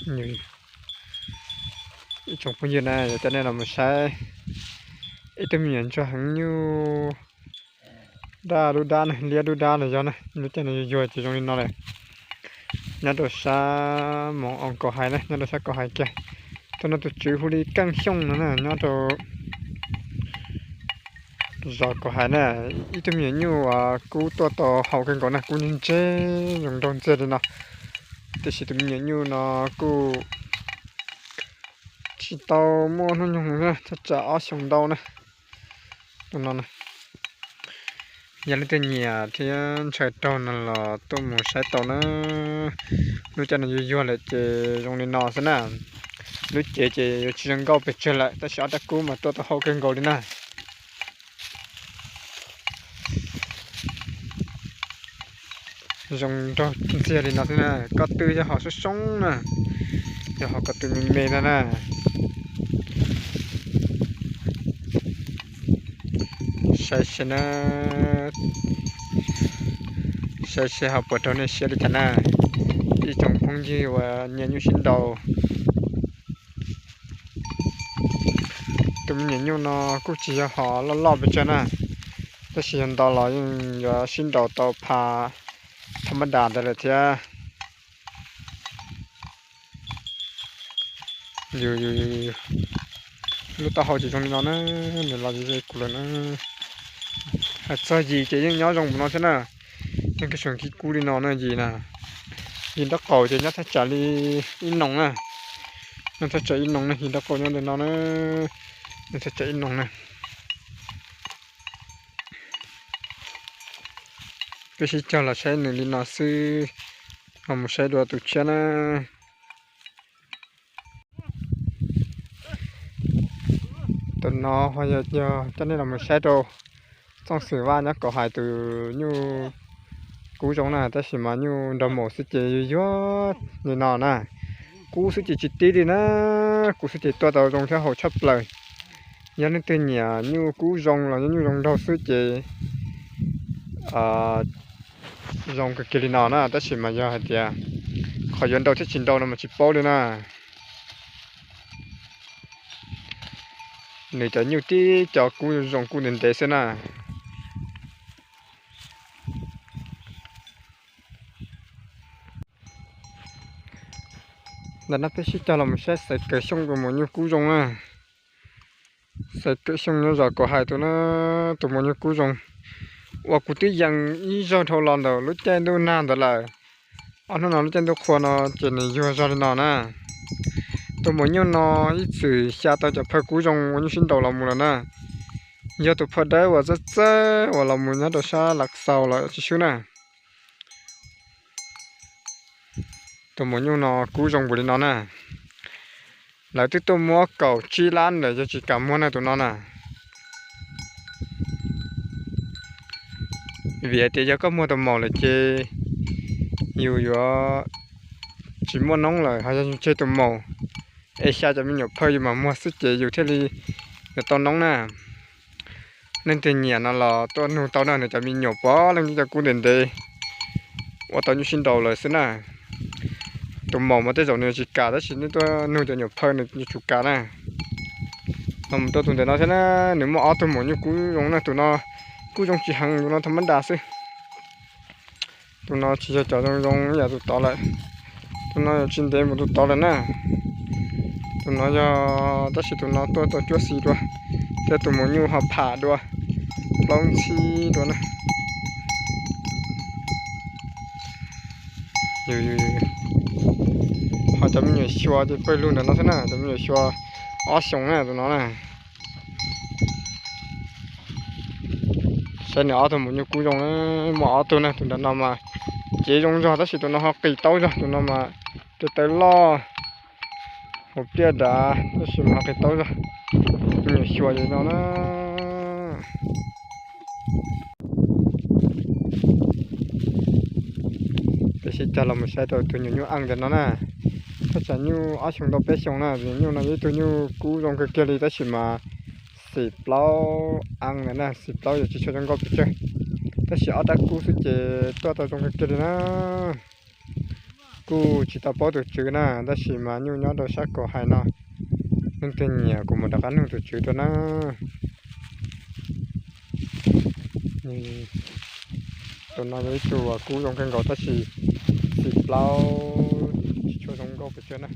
Ib tsoom phooj ywg na, yuav coj nej los mus saib ib tug me nyuam ntsuag heev nyuj daj dub dab na, liab dub dab los yog na, lub caij no yuag yuag ces zoo li no lawm. Nyob rau sab Moos Oos Kaus Hais na, nyob rau sab Kaus Hais kiag. Tus no tus tswv hu li Keej Xyooj no na, nyob rau zos Kaus Hais na. Ib tug me nyuam nyuj uas kub tuaj tau haum kawg nkaus na, kub ntse ntse, zoo nraug ntxiag li no. Tiam sis tus me nyuam nyuj no kuj tsis tau muaj hnub nyoog, thaj tsam ob xyoos ntau na. Tus no na, yog leej twg nyiam thiab ntshaw raug no los tuaj mus saib tau na. Lub caij no yuag yuag lawm ces zoo li no xwb na. Lub cev ces yuav tsis zoo nkauj pes tsawg lawm, tab sis ob rab kub mas tuaj tau haum kawg nkaus li na. Zoo nraug ntxiag li no xwb na. Ko tw yog hom soob soob na, yog hom ko tw me me no na. Saib seb na, saib seb ho puas raug nej siab li cas na, ib tsoom phooj ywg uas nyiam nyuj sib nraus. Tus me nyuam nyuj no kuj tsis yog hom loj loj pes tsawg na, tab sis yog nto los yeej yuav sib nraus tau pha thaj mab das ntawd lawm thiab. Yus, yus, yus, lub taub hau ces zoo li no na, nws los ze ze kuv lawm na. Hais txog yim ces yeej nyob zoo npaum no thiab na, yeej kib suam kib kub li no na yim na. Yim nraub qaum ces nyob thaj tsam li ib noos na, nyob thaj tsam ib noos na, yim nraub qaum nyob ntawm no na, nyob thaj tsam ib noos na. Peb sib cog los saib nws li no xwb, ho mus saib dua tus tshiab na. Tus no ho yog coj nej los mus saib rau Txooj Xwm Vaj nyob Kaus Hais tus nyuj kub zoo na, tab sis mas nyuj nraug maum xwb ces yuag yuag li no na. Kub xwb ces tsis tib li na, kub xwb ces tuaj tau zoo thiab haum tshaj plaws. Yog leej twg nyiam nyuj kub zoo los yog nyuj zoo nraug xwb ces zoo kawg kiag li no na, tab sis mas yog hais tias qhov yuav nraus thiab tsis nraus no mas tsis paub li na. Nws cov nyuj tib co kub zoo kub ntev ntev xwb na. Ntawm no peb sib cog los mus saib Xaiv Kawm Xyooj tus maum nyuj kub zoo na. Xaiv Kawm Xyooj nyob zos Kaus Hais tus na, tus maum nyuj kub zoo uas kuv twb yees ib zaug dhau los ntawm lub caij ntuj nag ntawd lawm. Ob hnub no lub caij ntuj qhua no ces nws yuag zog li no na. Tus maum nyuj no ib txwm xya tau cov phaw kub zoo ua nyuj sib nraus los mus lawm na. Yog tus phaw dawb uas txawj txawj uas los mus nyob rau sab Lav Xaus los tsis swb na. Tus maum nyuj no kub zoo npaum li no na. Lawv twb tuaj muab kaum tsib lab lawm yog tsis kam muag na tus no na. Vim hais tias yog koj muag tus maum lawm ces yus yuav tsis muaj noob lawm, ho yog yus tseg tus maum es xya cov me nyuam phaw yus mam muag xwb ces yus thiaj li yuav tau noob na. Leej twg nyiam no los tuaj nug tau na, nws cov me nyuam puav leej cov kub ntev ntev ua tau nyuj sib nraus lawm xwb na. Tus maum mas tej zaum nws tsis kam, tab sis nej tuaj nug cov nyuam phaw nws yuav tsum kam na. Los mus rau tus ntawm no thiab na, nws muaj ob tug maum nyuj kub zoo na, tus no kub zoo tsis heev, tus no tha mab das xwb. Tus no tsis yog cov zoo zoo ib yam tus tod lawm. Tus no tsis ntev mus tus tod lawm na. Tus no yog, tab sis tus no tuaj tau cuab xis dua, thiab tus maum nyuj ho pham dua, plaub ntxhib dua na. Ho cov me nyuam xyuas ces pawg lug ntawm no xwb na, cov me nyuam xyuas ob xyoos na tus no na. Saib nws ob tug maum nyuj kub zoo, muaj ob tug na, tus ntawm no mas cev zoo zog tab sis tus no ho qis taub zog, tus no mas tus taw loj, hauv pliaj dav tab sis mas ho qis taub zog. Me nyuam xyuas li no na. Peb sib cog los mus saib rau tus nyuam nyuj eej ntawm no na. Thaj tsam nyuj ob xyoos ntau peb xyoos na, tus nyuam nyuj no yog ib tug nyuj kub zoo kawg kiag li tab sis mas xim plaub eej ntawm na, xim plaub yuav tsis tshua zoo nkauj pes tsawg, tab sis ob rab kub xwb ces tuaj tau zoo kawg kiag li na. Kuj tsis tau paub tus tswv na, tab sis mas nyuj nyob rau sab kaum hais no, leej twg nyiam kuv mam rov qab nug tus tswv rau na. Tus no yog ib tug uas kub zoo kawg nkaus tab sis xim plaub tsis tshua zoo nkauj pes tsawg na.